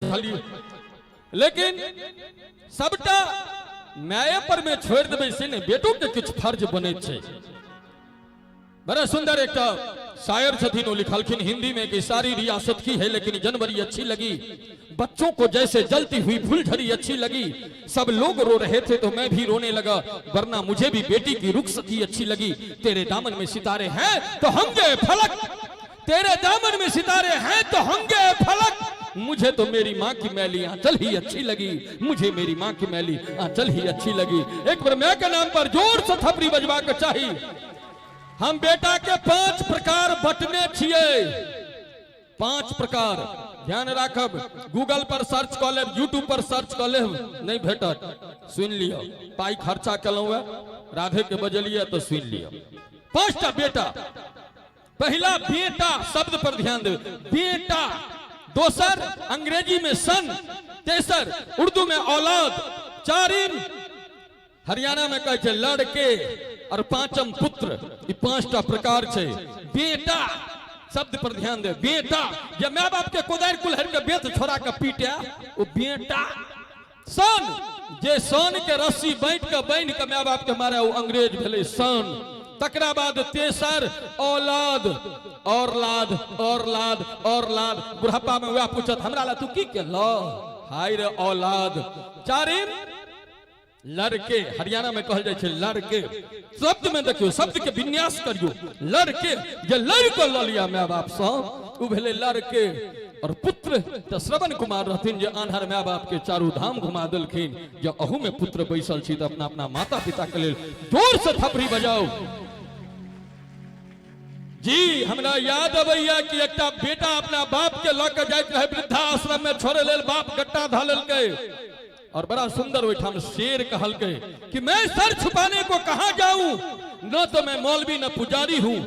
बैठलियै। लेकिन सबटा माये पर में छोड़ि देबै से नहि, बेटो के किछु फर्ज बनैत छै। बड़ा सुंदर एकटा शायर छथिन, ओ लिखलखिन हिंदी में कि सारी रियासत की है लेकिन जनवरी अच्छी लगी, बच्चों को जैसे जलती हुई फुलझड़ी अच्छी लगी, सब लोग रो रहे थे तो मैं भी रोने लगा, वरना मुझे भी बेटी की रुखसती अच्छी लगी। तेरे दामन में सितारे हैं तो होंगे फलक, तेरे दामन में सितारे हैं तो होंगे फलक, मुझे तो मेरी माँ की मैली आंचल ही अच्छी लगी, मुझे मेरी माँ की मैली आंचल ही अच्छी लगी। एक बार मैं के नाम पर जोर से थपड़ी बजवा के चाही। हम बेटा के 5 प्रकार बटने छियै, 5 प्रकार ध्यान राखब। गूगल पर सर्च कऽ लेब, यूट्यूब पर सर्च कऽ लेब, नहि भेटत। सुनि लिअ, पाइ खर्चा केलहुँ हे, राधे के बजलियै तऽ सुनि लिअ। 5टा बेटा। पहिला बेटा शब्द पर ध्यान देब, बेटा। दोसर अंग्रेजी में सन, तेसर उर्दू में औलाद, चारिम हरियाणा में कहै छै लड़के, और पांचम पुत्र। ई 5टा प्रकार छै। बेटा शब्द पर ध्यान दे। बेटा जे my बाप के कोदारि कुल्हड़ के बेत छोड़ा के पीटे ओ बेटा। सन जे सन के रस्सी बांटि के बान्हि के my बाप के मारे ओ अंग्रेज भेलै सन। तकरा बाद तेसर औलाद, और लाद और लाद और लाद। बुढ़ापा में वएह पूछत हमरा ला तू की केलह, हाय रे औलाद। चारिम लड़के, हरियाणा में कहल जाइ छै लड़के। शब्द में देखियौ, शब्द के विन्यास करियौ। लड़के जे लड़ के लऽ लिया my बाप सँ ओ भेलै लड़के। और पुत्र तऽ श्रवण कुमार रहथिन जे आन्हर my बाप के चारू धाम घुमा देलखिन। जँ अहू में पुत्र बैसल छी तऽ अपना अपना माता पिता के लेल जोर से थपड़ी बजाउ। जी हमरा याद अबैया कि एकटा बेटा अपना बाप के लऽ के जाइत रहे वृद्धाश्रम में छोड़े लेल, बाप गट्टा धऽ लेलकै और बड़ा सुंदर ओहिठाम शेर कहलकै कि मैं सर छुपाने को कहाँ जाऊं, न तो मैं मौलवी न पुजारी हूं,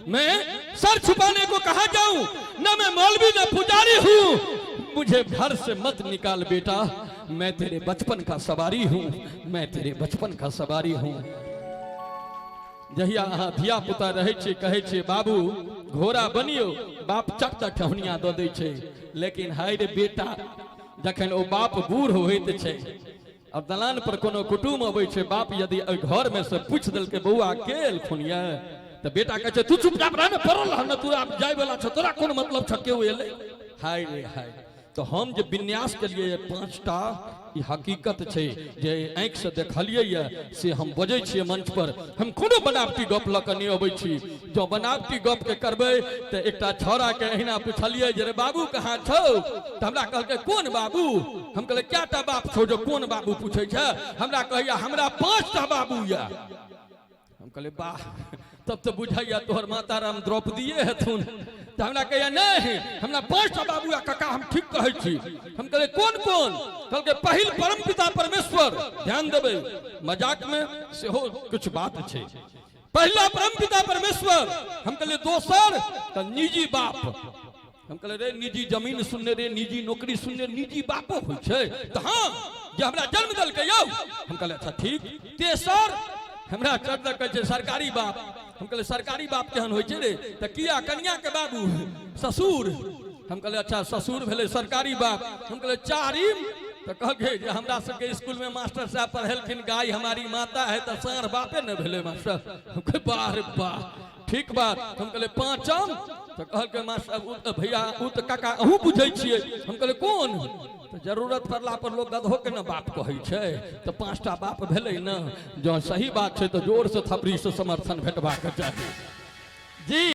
मैं सर छुपाने को कहाँ जाऊं, न मैं मौलवी न पुजारी हूं, मुझे घर से मत निकाल बेटा, मैं तेरे बचपन का सवारी हूं, मैं तेरे बचपन का सवारी हूं। जहिया अहाँ धिया पुता रहै छी, कहै छियै बाबू घोड़ा बनियो, बाप चट चट ठहुनिया दऽ दै छै। लेकिन हाय रे बेटा, जखन ओ बाप बूढ़ होइत छै और दलान पर कोनो कुटुम अबै छै, बाप यदि ओहि घर में से पूछि देलकै बौआ के एलखुन यऽ, तऽ बेटा कहै छै तू चुपचाप रह ने, पड़ल रह ने, तू आब जाय वाला छ, तोरा कोन मतलब छ केओ एलै। हाय रे हाय। तऽ हम जे विन्यास केलियै 5टा, ई हकीकत छै जे आँखि से देखलियै यऽ से हम बजै छियै मंच पर। हम कोनो बनावटी गप लऽ कऽ नहि अबै छी। जँ बनावटी गप के करबै तऽ एकटा छौड़ा के अहिना पुछलियै जे रे बाबू कहाँ छौ, तऽ हमरा कहलकै कोन बाबू। हम कहलियै कएटा बाप छौ जे कोन बाबू पूछै छै। हमरा कहैया हमरा 5टा बाबू यऽ। हम कहलियै वाह, तब तऽ बुझाइया तोहर माता राम द्रौपदीए हेथुन। तऽ हमरा कहैया नहि, हमरा 5टा बाबू आ काका, हम ठीक कहै छी। हम कहलियै कोन कोन? कहलकै पहिल परम पिता परमेश्वर। ध्यान देबै, मजाक में सेहो किछु बात छै। पहिला परम पिता परमेश्वर। हम कहलियै दोसर तऽ निजी बाप। हम कहलियै रे निजी जमीन सुनने रे, निजी नौकरी सुनने, निजी बापो होइ छै? तऽ हाँ, जे हमरा जन्म देलकै यौ। हम कहलियै अच्छा ठीक। तेसर हमरा चढ़ दऽ कहै छै सरकारी बाप। हम कहलियै सरकारी बाप केहन होइ छै रे? तऽ किया कनिया के बाबू ससुर। हम कहलियै अच्छा ससुर भेलै सरकारी बाप। हम कहलियै चारिम तऽ कहलकै जे हमरा सबके स्कूल में मास्टर साहब पढ़ेलखिन गाय हमारी माता है, तऽ साँढ़ बापे ने भेलै मास्टर। हम कहलियै वाह रे वाह, ठीक बात। हम कहलियै पाँचम तऽ कहलकै मास्टर ओ तऽ भैया ओ तऽ काका अहूँ बुझै छियै। हम कहलियै कोन? तऽ जरूरत पड़ला पर लोग गधो के ने बाप कहै छै, तऽ 5टा बाप भेलै ने। जँ सही बात छै तऽ जोर से थपड़ी से समर्थन भेटबाक चाही जी।